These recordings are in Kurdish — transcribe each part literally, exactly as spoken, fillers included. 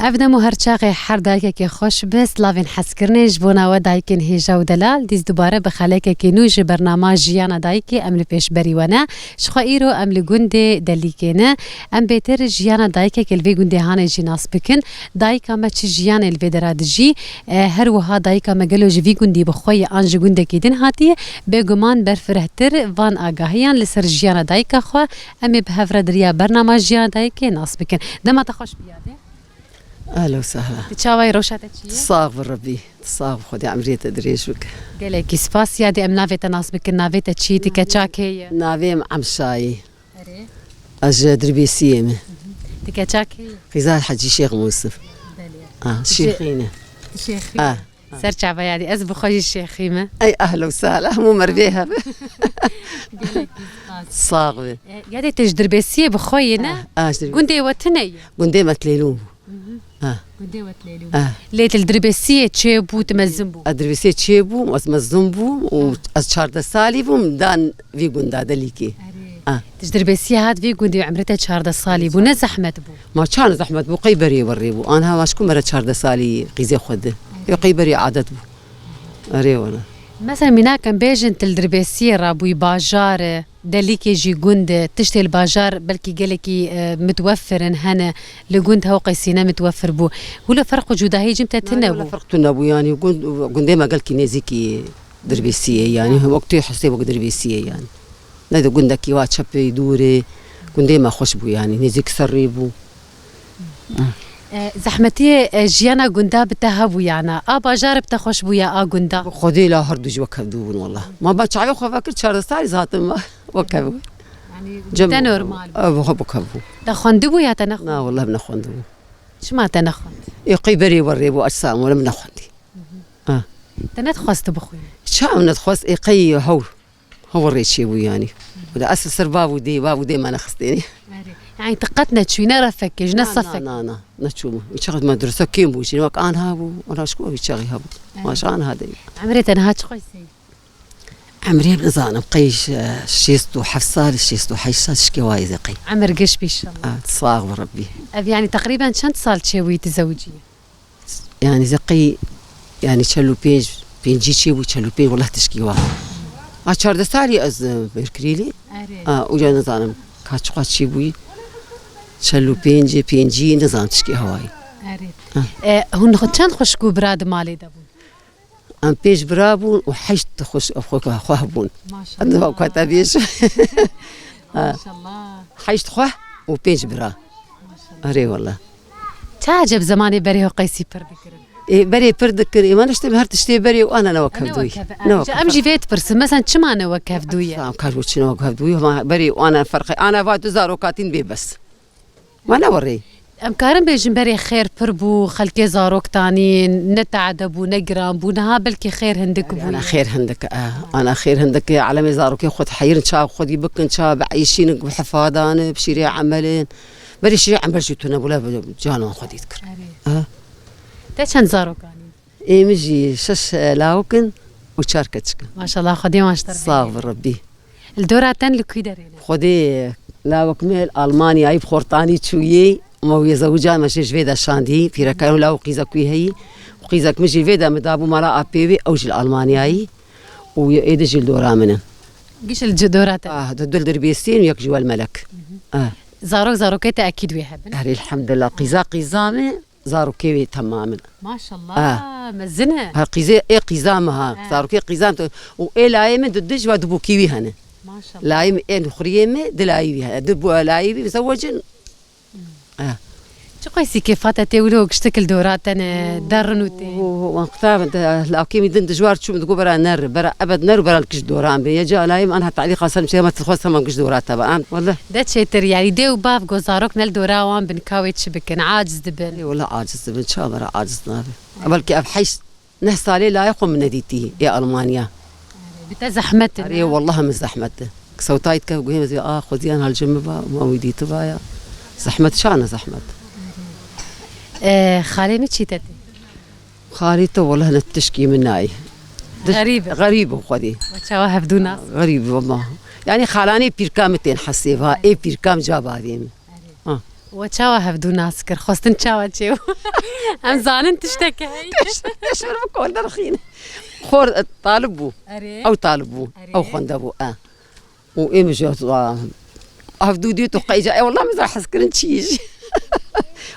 Ev dem û her çaxê her dayikekê xweş be, silavên hezkirinê ji bona we dayikên hêja û delal, dîs dubare bi xelekekê nû ji bernama Jiyana Dayikê em li pêşberî we ne. Ji xwe îro em li gundê Delîkê ne. Em bêtir jiyana dayikekê li vê gundê hanê jî nas bikin. Dayika me çi jiyanê li vê dera dijî, e, her wiha dayika me gelo ji vî gundî bi xwe ye an ji gundekî din hatiye, bêguman berfirehtir van agahiyan li ser jiyana dayika xwe em ê bi hev re di riya bernama Jiyana Dayikê nas bikin. Dema te xweş biyadê. Ehla û sehla. Tu çawa yî, rewşa te çi ye? Sax bi Rebî. Sax bi Xwedê, emrê te dirêj bike. Gelekî spas. Yadê em navê te nas bikin. Navê te çi? Tu keça kê ye? Navê min Emşayî. Erê. Ez ji Dirbêsiyê me. Tu keça kê ye? Qîza Hecî Şêx Mûsif. Belê. Ah, Tu şê-, şêxî ne. tu şêxî Ah. ye. Ser çava yadê. Ez bi xwe jî şêxî me. Ey ehla û sehla. Hemû merivê hebe. Gelekî spas. Sax be. E, yadê tu ji Dirbêsiyê bi xwe yê ne? Ah, ah, ji Dirbêsiyê. Gundê we tune ye? Gundê me Tlêlûn bû. Ha. Gundê we Tlêlû. Ha. Lê tu li Dirbêsiyê çêbû, tu mezin bû. Ez Dirbêsiyê çêbûm, ez mezin bûm û Ha. ez çardeh salî bûm, dan vî gunda Delîkê. Erê. Ha. Tu ji Dirbêsiyê hat vî gundê û emrê te çardeh salî bû. Ne zehmet bû? Ma çawa ne zehmet bû, qey berê werê bû. Anha vaş ku mere çardeh salî qîzê xwe di. Erê. Yo qey berê adet bû. Erê wala. Mesela mînak em bêjin tu li Dirbêsiyê rabûyî, bajar e. Delîkê jî gund e, tiştê li bajar belkî gelekî, e, mitwefir in, hene, li gund hew qeysî ne mitwefir bû. Wilo ferq û cudahî cim te tune bû. Wala ferq tune bû, yanî gund, gundê me gelkî nêzîkî Dirbêsiyê, yanî wek tu hesê wek Dirbêsiyê, yanî. Ne de gundekî wa çepê dûrê, gundê me xweş bû, yanî nêzîk serrî bû. E, zehmetiyê, e, jiyana gunda bi te hebû yana? A bajar bi te xweş bû ya a gunda? Bi Xwedê la her du jî wek hevdû bûn wela. Ma ba çavê xwe vekir çardeh salî zaten ma wek hev bû. Yanî Cem te normal bû. Ev xwe wek hev bû. Te xwendibû ya te nexwendibû? Na wela nexwendibû. Çima te nexwend? Ê qey berê werê bû, ez sam wela min nexwendî. Ha. Te nedixwest tu bixwînî? Ça min nedixwest, ê qey hewl. Hew rê çêbû yanî. Wela esil ser bav û dê, bav û dê me nexistêne. Erê. Yanî tu qet neçûyî, ne refekê, ji ne Na, na, sefek. na, na, neçûm. Wî çaxê me dirsa kêm bû, jî wek anha bû, wela ji ku wî çaxê hebû. Erê. Ma ji anha de. Emrê te niha çi qeysî? Emrê nizanim, qey şêst û heft sal, şêst û heşt sal, şikê wayê de qey. Emir giş bî inşallah. Ah, sax bi Rebbî. Ev yanî teqrîben çend sal çêbûyî tu zewicî? Yanî zeqî, yanî çel û pênc, pêncî çêbû, çel û pênc, wela tişkî wa. A çardeh salî ez, e, berkirî lê. Erê. A, uca nizanim, ka çiqa çêbûyî. Çel û pênc, pêncî, nizanim tişkî hewayî. Erê. Ha. E, hûn xwe çend xwişk û bira di malê de bûn? Em pênc bira bûn û heşt xwişk, xwe, xweh bûn. Maşallah. Em diva ku te bêj. Ha. Maşallah. Heşt xweh û pênc bira. Maşallah. Erê wela. Çi eceb zemanê berê ho qeysî pir dikirin? Ê, berê pir dikir, ê, me niştê her tiştê berê û ana ne wek Ne hevdûyî. wek hev-, Ne wek em jî hev-, vê dipirsî. Mesela çima ne wek hevdûyî? Em kar bo çi ne wek hevdûyî, ma berê û ana ferqê, ana va tu zarokatîn bê bes. Ma ne werê. Em karin bêjin berê xêr pir bû, xelkê zarok tanîn, ne teade bû, ne giran bû, niha belkî xêr hindik bû. Ana xêr hindik e, ana xêr hindik e, elemê zarokê xwe diheyirin, ça xwedî bikin, ça bieyşînin, bi hefadan, bi şîrê emelin. Berê şîrê emel jî tune bû, le canan xwedî dikir. Erê. Ha. Te çend zarok anîn? Ê min jî şeş, e, lawik in û çar keçik in. Maşallah, Xwedê wan ji te re Sax bêje. bi Rebbî. Li dora te ne li kû derê ne? Xwedê lawik min li Almanyayê bi xortanî çûyî, ma wî zewica me jê ji vê de şandî, pîreka û law û qîzek wî heyî. Û qîzek min jî vê de min dabû mala apê wê, ew jî li Almanyayê. Û ê di jî li dora min in. Giş li ci dora te? Ah, du, du li Dirbêsiyê in, yek jî wel melek. Mhm. Ah. Zarok, zarokê te ekîd wê hebin? Erê, elhamdulillah. Qîza, qîza min, zarokê wê temam in. Maşallah, Ah. mezin e. Ha, qîzê, ê qîza min ha. Ha. Zarokê qîza min. Û ê layê min du, du ji we du bûkî wî hene. Maşallah. Layê min ê xuriyê min, du layê wî hene. Du bu layê wî zewecin. Ah. Çi qeysî kêfa te tê wilo giştik li dora te ne, derin û tê? Û, û, wan qita min de, lakê min din dijwar çû min digo bera ner, bera ebed ner û bera li kişt dora min. Ya ca layê min anha talîqa ser min çê, ma tu xwest hema giş dora te be. An, wele. De çêtir, yanî dê û bav go zarok ne li dora wan bin, ka wê çi bikin? Aciz dibin. Ê, wele aciz dibin, ça bera aciz nabe. Belkî ev heşt, neh salê layê xwe min nedîtî, ê Almanya. Bi te zehmet e, Erê, ne? Wele min zehmet e. Sewtayî dike guhê min zê, a, xwedîyan hal ji min ba, ma wî dîtiba ya. Zehmet şana zehmet. E, xalê min çî te tê? Xalê te wele ne tişkî min nayê. Diş-, Xerîb e. Xerîb e xwedî. We çawa hevdû nas? Xerîb e, wele. Yanî xalanê pîrka min tên hesê va, ê pîrka min ca bavê min. Erê. Ha. We çawa hevdû nas kir? Xwestin çawa çêbû? Em zanin tiştek heye. Şor bi kol derxîne. Xor, e, talib bû. Erê. Ew talib bû. Erê. Ew xwende bû. E. Û ê min jî, a, hevdû dît û qey ca, e, wela min zor hez kirin çi yî jî.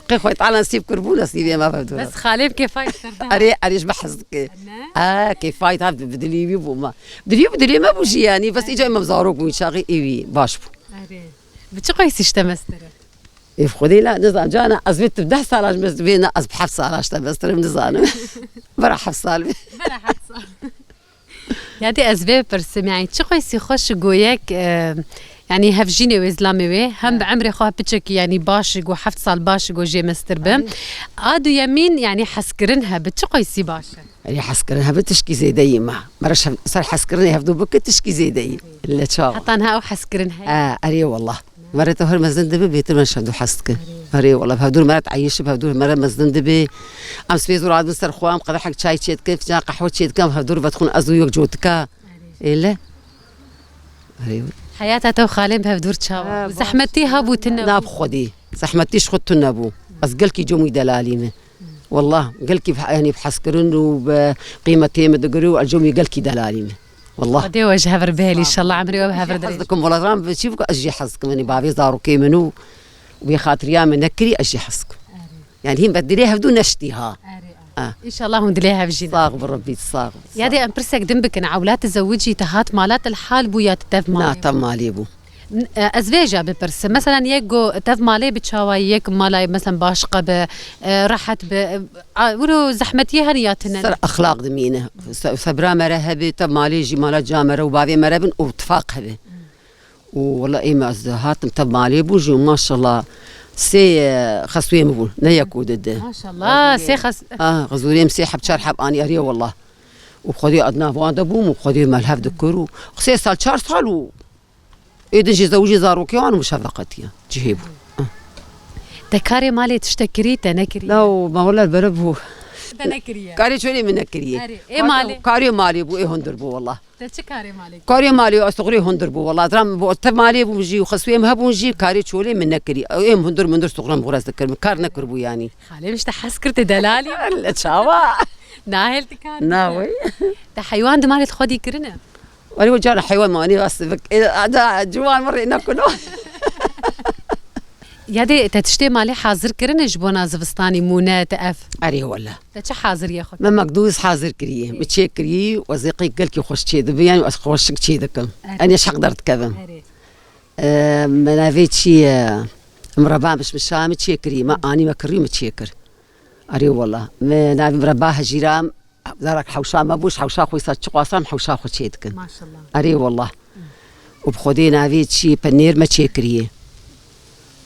Qey Xwedê Teala nesîb kiribû, nesîbê me hevdû. Bes xalê bi kêfayî ser de. Erê, erê ji me hez dike. Ne? E, kêfayî hev bi dilî wî bû me. Dilî bi dilê me bû jî yanî. Bes îca me zarok bû, çaxî ê wî baş bû. Erê. Bi çi qeysî ji te mestir e? Ê Xwedê la, nizam, cana ez vê tu deh sala ji me vê ne, ez bi heft sala ji te meztir im, nizanim. Bera heft sal bê. Bera heft sal. Yadê ez vê bipirsim, yani çi qeysî xweş go yek, e, yani hevjînê wê zilamê wê, hem bi emrê xwe piçekî, yani baş go heft sal baş go jê meztir bim. A duyemîn, yani hezkirin he, bi çi qeysî baş e? Erê hezkirin hebe tişkî zêde yî me. Mere şev-, ser hezkirinê hevdû bike tişkî zêde yî. Le çawa? Heta niha ew hezkirin heye? E, erê wallah. Mere te her mezin dibe bêtir me şevdû hez dike. Erê wallah. Hevdûr mere teyîşib, hevdûr mere mezin dibe. Em spêz û radin ser xwe, em qedehek çay çê dikin, fican qehwe çê dikin, em hevdûr vedixwin ez û yok cotika. Êle. Erê. Heyata te û xalên bi hevdûr çawa? Ha, bû? Zehmetî hebû tune bû? Na bi xwedî. Zehmetî ji xwe tune bû. Ez gelkî cem wî delalî me. Wallah, gelkî bi, yanî bi hezkirin û bi qîmetê min digir û ez cem wî gelkî delalî me. Wallah. Xwedê we ji hev re bihêle, înşallah emrê we bi hev re dirêj. Ez jî hez dikim, wallah, ram bi çî bike, ez jî hez dikim. Yanî bavê zarokê min û bê xatiriya min nekirî, ez jî hez dikim. Erê. Yanî hîn be dilê hevdû neştî ha. Erê, erê. Ha. Înşallah hûn dilê hev jî ne. Sax bi Rebbî, sax bi. Sax. Yadê em pirsek din bikin, ewla tu zewicî, tu hat mala, tu li hal bû ya tu tev malê bû? Na, tev malê bû. N-, e, ez vê jî bipirsim. Mesela yek go tev malê bi çawa, yek mala mesela baş qe bi, e, rehet bi, e, a, wilo zehmetiyê hene ya tine? Ser exlaq dimîne. Se-, sebra mere hebe, tev malê jî mala ca mere û bavê mere bin û tifaq hebe. Û wela ê me ez hatim tev malê bû jî, maşallah, sê, e, xesûyê min bûn, ne yek û di di. Maşallah, sê xes- Ha, xezûrê min sê heb, çar heb anî, erê wela. Û Xwedê ez di nav wan de bûm û Xwedê me li hev dikir û sê sal, çar sal û ê din jî zewicî, zarokê wan û min şefeqetiye. Cihê bû. Te karê malê tiştek kirî, te nekirî? La, û me wela bere bû. Te nekiriye? Karê çolê min nekiriye. Erê, ê malê? Karê malê bû, ê hundir bû wela. Te çi karê malê kir? Karê malê, ez toxrê hundir bû wela. Dram bo te malê bûm jî û xesûyê min hebûn jî, karê çolê min nekirî. Ê hundir mundir toxrem xwe ez dikirim. Kar nekiribû yanî. Xalê min ji te hez kir, te delalî. Le çawa? Nahêl tu kar. Na wey. Te heywan di malê xwedî kirine? Erê we cara heywan manî rast bik. E, ada ciwan min rê nekino. Yadê te tiştê malê hazir kirine ji bona zivistanî, mûne, te ev? Erê wela. Te çi haziriye xwe? Me mekdûz hazir kiriye. Min çê kiriye û ez ê qey gelkî xweş çê dibe, yanî ez xweşik çê dikim. Erê. Yanî ez heqdar dikevim. Erê. E, me navê çi ye? Mireba mişmişa min çê kiriye. Me anî me kiriye, min çê kir. Erê wela. Me navê mireba hejîra Zarek hewşa me bû, ji hewşa xwe sa çi qasam hewşa xwe çê dikin. Maşallah. Erê wallah. Û bi Xwedê navê çi penêr me çêkiriye.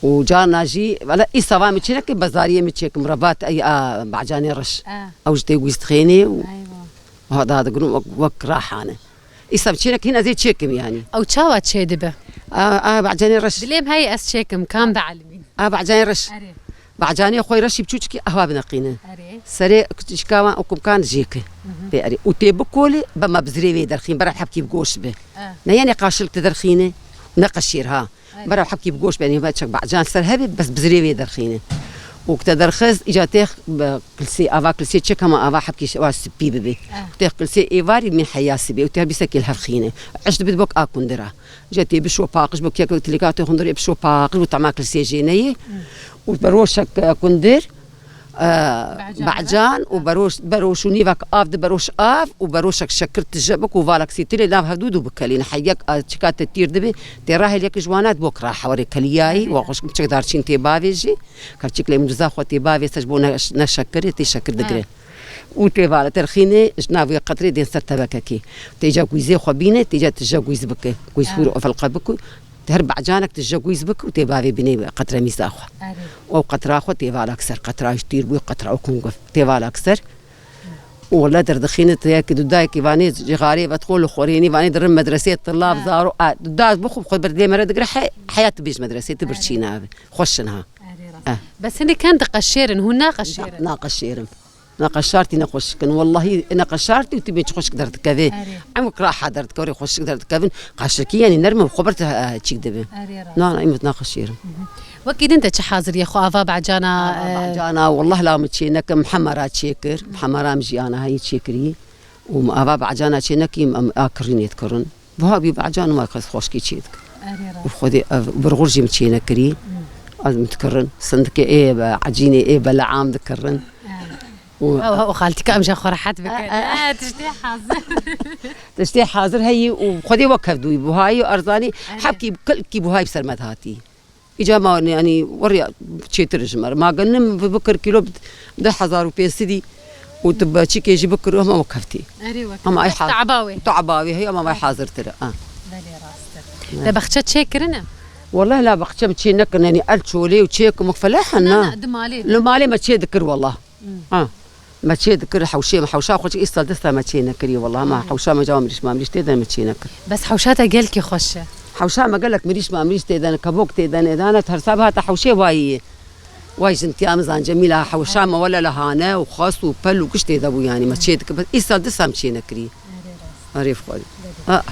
Û carna jî, wele îsa va min çêneke bezariyê min çêkim, rebat ey a bacanê reş. Ah. Ew ji tê wîst xênê û Eywa. ha da digirin wek, wek rahane. Îsa min çêneke hîn ez ê çêkim yanî. Ew çawa çê dibe? A, a bacanê reş. Dilêm hey ez çêkim, kam bielmîn? A bacanê reş. Erê. Bacanê xwe reşî biçûçikî ehwa bineqîne. Erê. Serê kuçika wan û kumkan jêke. Mhm. Pê erê. Û tê bikolê, be me bizirê wê derxîn, bera hebkî bi goş be. Eh. Ne yenê qaşil te derxîne, ne qeşêr ha. Erê. Bera hebkî bi goş be, ne çek bacan ser hebe, bes bizirê wê derxîne. Û te derxist, îca têx, be, kilsê, ava kilsê çek hema ava hebkî şewa spî bibe. Eh. Têx kilsê êvarî min heya sibê, û têx bîsekê li hev xîne. Eşt bid bok a kundira. Jê tê bişo paqij bo, kek tilika tê hundirê bişo paqij bo, tema kilsê jê neyê. Û beroşek, e, kundir, e, Bacan. Bacan û beroş, beroş û nîvek av di beroş av û beroşek şekir tije bik û valek sîtilê nav hevdû dû bikelîne. Heyek, e, çika te tîr dibe, tê rahê yek ji wana bok ra hewarê keliyayî, wa xweşik biçek darçîn tê bavê jî. Kevçik lê mirza xwe tê bavê se ji bo ne, ne şekirê, tê şekir digire. Ha. Û tê vale terxînê ji nav wê qetrê dên ser tebekekê. Tê ca gwîzê xwe bîne, tê ca tije gwîz bike. Gwîz hûr û felqe bike. Tê her bacanek tije gwîz bike û tê bavê bîne qetre mîza xwe. Erê. Û qetra xwe tê valak ser, qetra ji tîr bû, qetra û kunguf. Tê valak ser. Û wele derdixîne tê yekî du dayekî vanê cixarê vedixwe li xorênî vanê dirin medresê tilav zaro. A, du daz bixwe xwe ber dê mere digire he, heya tu bêj medresê tu birçî nabe. Xweş in ha. Erê rast. Eh. Bes hindî ken diqeşêrin, hûn naqeşêrin? Na, naqeşêrin. Neqeşartî ne xweşik in. Wellahî neqeşartî û tîmê çi xweşik derdikeve. Erê. Em wek raha derdikeve, xweşik derdikevin. Qaşikî yanî nerm e, xwe ber te, e, çîk dibe. Erê rast. Na, na, em naxweşiyê re. Wekî din te çi haziriyê xwe ava becana, Ava e, becana, wallah la min çê nekim, hemera çêkir. Hemera min jiyana heyî çêkirî. Û min ava becana çê nekîm, em a kirînê dikirin. Buha bî becan ma kes xweşkî çê dikir. Erê rast. Û xwedê ev birxur jî min çê nekirî. Ez min dikirin. Sindikê ê be, ecînê ê be, leam dikirin. Û Ew, ew xaltîka em jî xwe rehet bikin. E, e. E, tiştê hazir. Tiştê hazir heyî û xwedê wek hevdûyî buhayî û erzanî. Erê. Hebkî kilkî buhayî bi ser me dihatî. Îca ma, yanî, werî çêtir ji me re. Ma genim bi-, bikir kîlo bi du hezar û pênc sedî û tu beçîkê jî bikir, hema wek heftî. Erê wek. Ama ay haz-, Te'ba wê. Te'ba wê heye, ama vay hazirtir e. Ha. Belê rast e. Te baxçe çê kirine? Wallahî la baxçe çê nekin, yanî el çolê û çê kim wek felehan Na, na. na, di malê de. Li malê me çê dikir wallah. Ha. Me çê dikir hewşê me, hewşa xwe çi îsal dista me çê nekirî, wela ma hewşa me cawa mirîş ma mirîş tê de me çê nekir. Bes hewşa te gelkî xweş e. Hewşa me gelek mirîş ma mirîş tê de ne, kebok tê de ne, dana tersa bi hata hewşê wayî. Way jin tiya min zan Cemîla, hewşa me wele li hane û xas û pel û giş tê de bû, yanî me çê dikir. Bes îsal dista me çê nekirî. Arê xwe. Ha.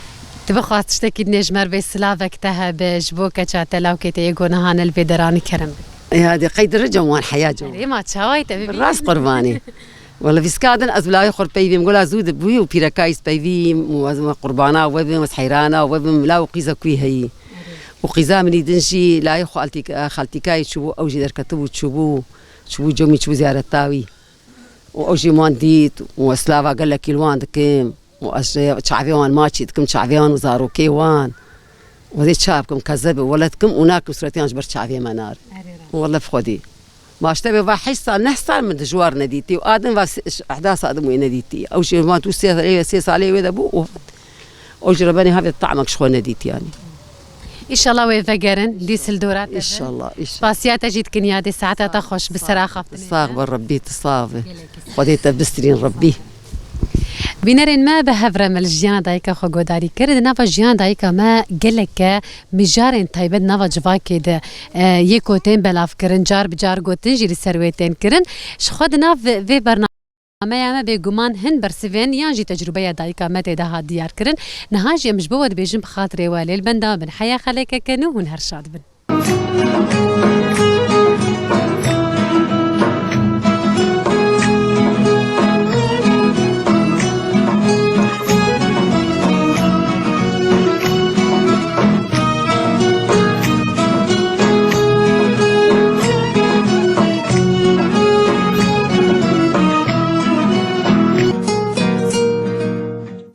Tu bixwaz tiştekî dinê ji me re bê silavek te hebe ji bo keça te lawkê te yê gonehane li vê deranî kerem bike. Ya de qey diricem wan heya cem. Erê ma çaway te bibî. Rast qurbanê. Wala vîska din ez bi lawê xwe peyvîm, gola zû dibûyî û pîrekayî peyvîm û ez me qurbana we bim, ez heyrana we bim, law û qîza kuî heyî. Û qîza min î din jî layê xwe altîk-, xaltîkayê çûbû, ew jî derketibû çûbû, çûbû cemî çûbû ziyareta wî. Û ew jî wan dît û ez slava gelekî li wan dikim. Û ez ji çavê wan maçî dikim, çavê wan û zarokê wan. Û dê çav bikim, kezeb e, wele dikim û nakim, suretê wan ji ber çavê me nare. Erê rast. Wele bi Xwedî. Ma ji te bê va heşt sal, neh sal min dijwar nedîtî û a din va se-, ehda sal din wê nedîtî. Ew jî wan tu sê, sê salê wê de bû û ew jî re benê havê tamek ji xwe nedîtî yanî. Înşallah wê vegerin, dîs li dora te bin. Înşallah, înşallah. Spasiya te jî dikin yadê, saeta te xweş, bi ser axaftinê. Sax be Rebbî, tu sax be. Gelekî sax. Xwedê te bistirîn Rebbî. Bînerên me, bi hev re me li jiyana dayika xwe godarî kir. Di nava jiyana dayika me geleke mijarên taybet nava civakê de, e, yê ku tên belavkirin, car bi car gotin jî li ser wê tên kirin. Ji xwe di nav vê, vê bernameya me bêguman hin bersivên yan jî tecrûbeya dayika me tê de hat diyar kirin. Niha jî em ji bo we dibêjin bi xatirê we lê li benda me bin. Heya xelekeke nû, hûn her şad bin.